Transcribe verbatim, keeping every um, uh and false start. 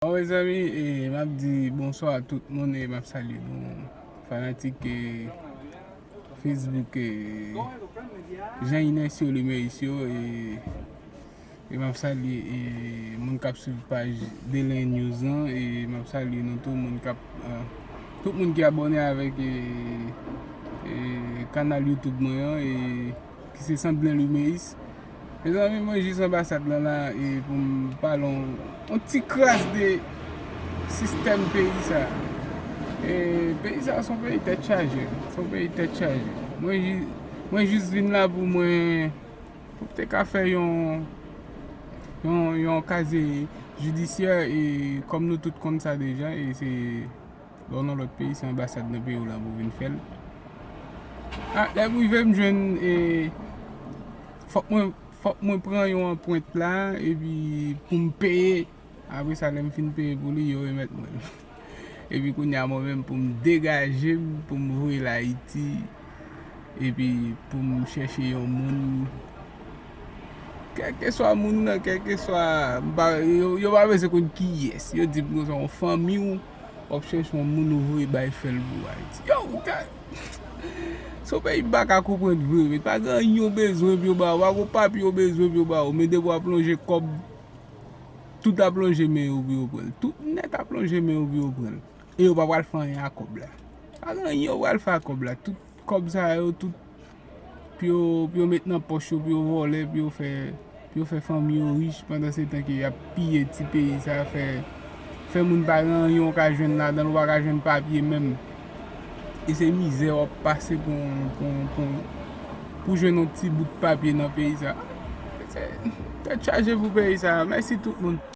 Bon, mezanmi, e, m ap di bonswa a tout moun e m ap salye nou, fanatik, e, Facebook, e, Jean Ignacio Luméus yo, e, e m ap salye, e, moun k ap swiv paj Delen News lan, e m ap salye nou tou, moun k ap, e, tout moun ki abòne avèk, e, e, kanal YouTube mwen an, e ki se Sandlen Luméus. Mezanmi, mwen jis anbasad lan la e pou m pale yon, yon ti kras de sistèm peyi sa. E peyi sa se yon peyi tèt chaje. Se yon peyi tèt chaje. Mwen, ji- mwen jis vin la pou mwen, pou m te ka fè yon, yon, yon kazye jidisyè e kòm nou tout konn sa deja, e se lè w nan lòt peyi, se anbasad nan peyi w lan pou vin fè l. A, lè m rive, m jwenn, e, fòk mwen, fòk mwen pran yon anprent la, epi pou m peye. Apre sa, lè m fin peye pou li, yo remèt mwen l. Epi kounye a, mwen menm, pou m degaje m, pou m voye l Ayiti, epi pou m chèche yon moun, kèlkeswa moun nan, kèlkeswa, m pa, yo, yo pa bezwen konn kiyès. Yo di m konsa, yon fanmi w, w ap chèche yon moun ou voye bay fè l pou Ayiti. Yo, ou ta, se yon peyi m pa ka konprann vre, men pa gen anyen w bezwen pou yo ba ou, pa gen papye w bezwen pou yo ba ou, men depi w ap lonje kòb, tout ap lonje men yo pou yo pran l. Tout nèt ap lonje men yo pou yo pran l. E yo pa pral fè anyen a kòb la. Pa gen anyen yo pral fè a kòb la. Tout kòb sa yo, tout pou yo, pou yo met nan pòch yo, pou yo vòlè, pou yo fè, pou yo fè fanmi yo rich, pandan se tan ke y ap piye ti peyi sa, fè, fè moun pa gen anyen w ka jwenn ladan l, ou pa ka jwenn papye menm. E se mizè w ap pase pou, pou, pou, pou jwenn yon ti bout papye nan peyi sa. Se tèt chaje pou peyi sa. Mèsi tout moun.